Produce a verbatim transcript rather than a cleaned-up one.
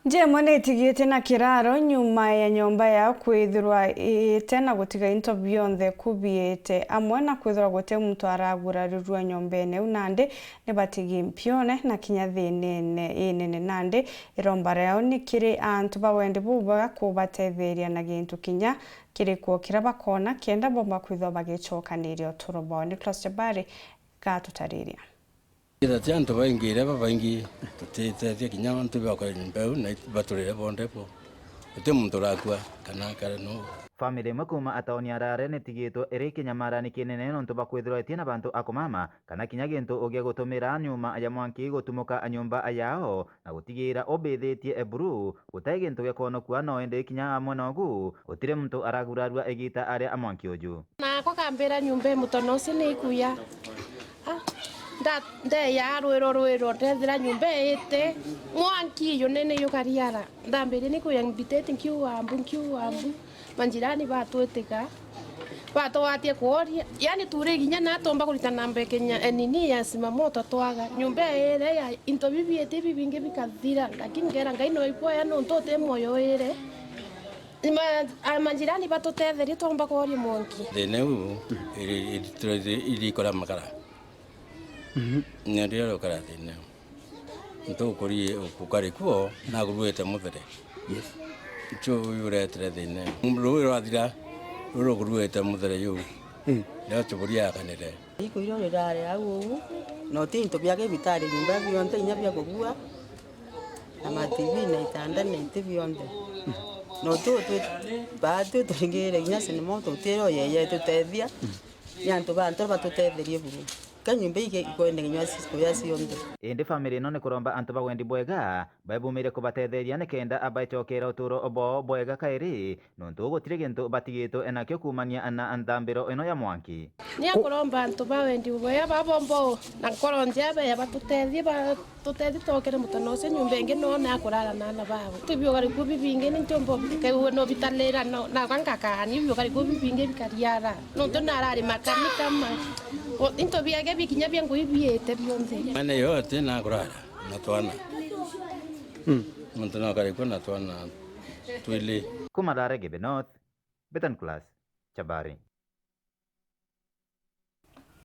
Nja imwe ni itigite na kiraro nyuma ya nyomba yao kwithirwa iite na gutiga into bionthe kubiite, amwe na kwithirwa guti muntu aragurarirua nyombene iu, nandi ni batigi mpione na kinya thiinene inene. Nandi iromba riao ni kiri antu ba wendi bubwega kubatetheria na gintu kinya kirikuo kiria bakona, kenda bomba kwithirwa bagicokaniria uturo bwao. Nicholas Jabari gatutariria. Ithati antu baingi iria babaingi tutitethia kinya antu bakwa nyomba iu na baturire bonde bo. Guti muntu urakua kana akara no. Family imwe kuuma ataoni ya Rare nitigitwe iri kinyamarani kinene nontu bwa kwithirwa itina bantu a kumama kana kinya gintu gia gutumira nyuma ya mwanki gutumuka nyomba yao na gutigira ubithitie buru gutai gintu gia kwonokua, no indi kinya amwe nogu gutiri muntu aragurarua igita aria mwanki uju. Nakwa kambira nyomba imutono ucio ni ikuya. Ah, nda-, ndeya rwiro rwiro, ndethira nyomba iite, mwanki iyo nene yukariara. Ndambirie ni kuya mbitite nkiuga mbu, nkiuga mbu. Manjirani batwitika, batugwatia kworia. Yani turi kinya na tomba kurita namba ya kinya, eh, nini ya simamoto twaga. Nyomba iire ya into bibiite bibingi bikathira, lakini ngera Ngai no ikwoya nontu uti mwoyo wire. Ma-, a, manjirani batutetherie twomba kworia mwanki. Thina iu iri, iri, iri, irikora makara. Mhm. Ndio rukara thina. Ntukuri ukari kuo na kuruite muthere. Yes. Nchu uyu uretere thina. Rui rwathira, ruru kuruite muthere yu. Mm. Ndio chuburia akanire. Iku iro rirare au uu. No ti into bia kibitari nyomba bionthe inya bia kugua. Na ma T V na itanda na inti bionthe. Mm. No tu, tu, ba tu turingire inya sinema tutiro yeye tutethia. Mm. Ni antu ba antu batutetherie buru. Ka nyomba ige ikwende kinya cia kuya cionthe. Indi family ino ni kuromba antu ba wendi bwega baibumire kubatetheria nikenda abaicokera uturo bwao bwega kairi, nontu gutiri gintu batigitwe nakio kuumania na nthambiro ino ya mwanki. Ni akuromba antu ba wendi bwega babombo na nkoro njea bea batutethie ba Tutethie twokere mutono ucio nyomba ingi no na kurara na ana babo. Ti biugari ku bibingi ni ntiumba kegua no bitanira no, nakwa ngakani biugari ku bibingi bikariara. Nontu narari makani kama. O, into biake bikinya bia ngui biite bionthe. Mane yote na kurara na twana. Mm. Muntu no kari ku na twana twili. Kuma Rare Gebe North, Betan Class, Chabari.